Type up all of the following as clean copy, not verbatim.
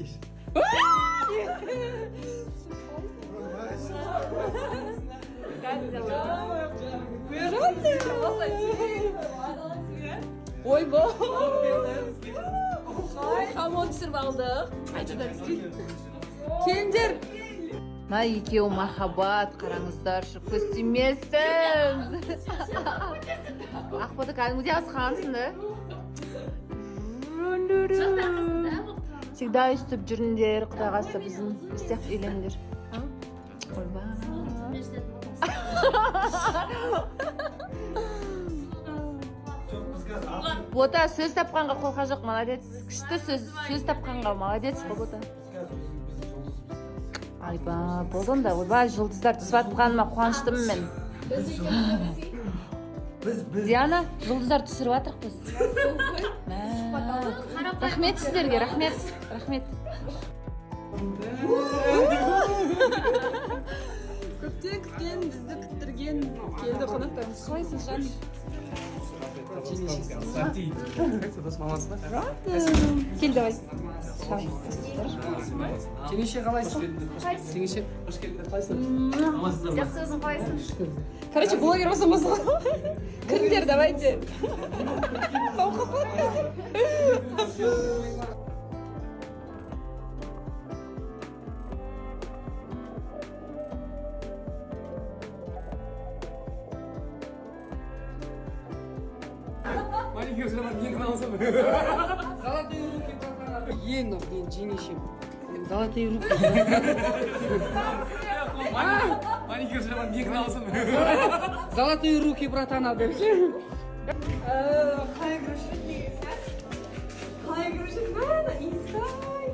Кеш. Как дела? Ойбой! Хамон түсіріп алдық. Келіңдер. Мына екеуі махаббат, қараңыздаршы, көз тимесін. Ақбота кәдімгідей асқансың да. Всегда өйстіп жүріңдер, құдай қаласа, біздің біз сияқты үйленіңдер. А? Ойбай. Жоқ, біз қазір атын Бота, сөз тапқанға қолқа жоқ, молодец. Күшті сөз, сөз тапқанға молодец қой, Бота. Біз қазір біздің жұлдызбыз. Айба, болды онда. Ойбай, жұлдыздар түсіп жатқаныма қуаныштымын мен. Біз Диана, жұлдыздар түсіріп жатырық біз. Мә. Рахмет сіздерге, рахмет, рахмет. Көптен күткен, бізді күттірген келді қонақтарымыз. Қалайсың, жан? Кел, давай. Жеңеше, қалайсың? Жеңеше, қош келдің, қалайсың? Жақсы, өзің қалайсың? Короче, блогер болсам осы ғой. Кіріңдер, давайте. Науқас. Маникюр жасап, мен алсам. Золотые руки, братан. Ең мен жеңешем. Золотые руки. Маникюр жасап, мен алсам. Золотые руки, братана деп ше. Қалай кіруші? Қалай кіруші? Мә, инсайт.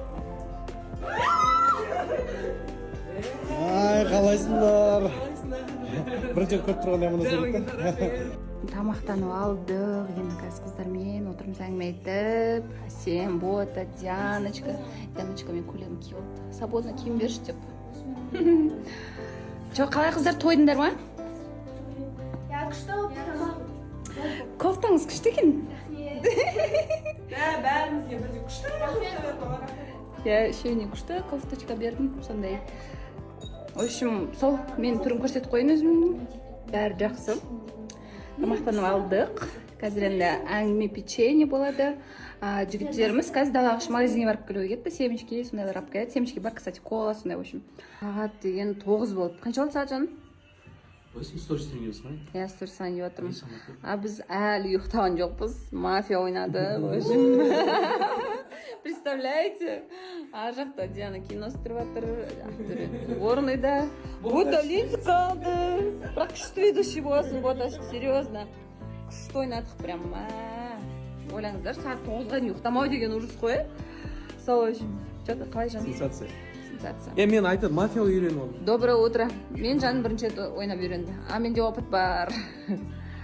Ай, қалайсыңдар? Бірінші рет көріп тұрғандай амандасып. Тамақтанып алдық, енді қазір қыздармен отырмыз әңгіме айтып. Әсем, Бота, Дианочка. Дианочка мен көйлегін киіп алыпты, свободно киім берші деп. Жоқ, қалай, қыздар, тойдыңдар ма? Я күшті болып тамақ. Кофтаңыз күшті екен. Бәрімізге бірдей күшті. Иә, үшеуіне күшті кофточка бердім сондай. В общем, сол, мен түрін көрсетіп қояйын өзімнің. Бәрі жақсы, тамақтанып алдық, қазір енді әңгіме, печенье болады. Жігіттеріміз қазір далаға шығып, магазинге барып келуге кетті, семечки сондайлар алып келеді. Семечки бар, кстати, кола сондай. В общем, сағат деген 9 болды. Қанша болды сағат, жаным? Сен сторис түсірген? Иә, сторис салайын деп жатырмын. А біз әлі ұйықтаған жоқпыз, мафия ойнады. В общем, представляете, ар жақта Диана кино түсіріп жатыр, Ақтөре уборныйда, Бота лезіп қалды. Бірақ күшті ведущий боласың, Бота, серьезно, күшті ойнадық прям. Мә, ойлаңыздар, сағат 9-ға дейін ұйықтамау деген ужас қой, иә? Сол, в общем, че то қалай, жаным? Сенсация. Сенсация. Е, мен айтады, мафия үйреніп алдым. Доброе утро. Мен, жаным, бірінші рет ойнап үйренді, а менде опыт бар.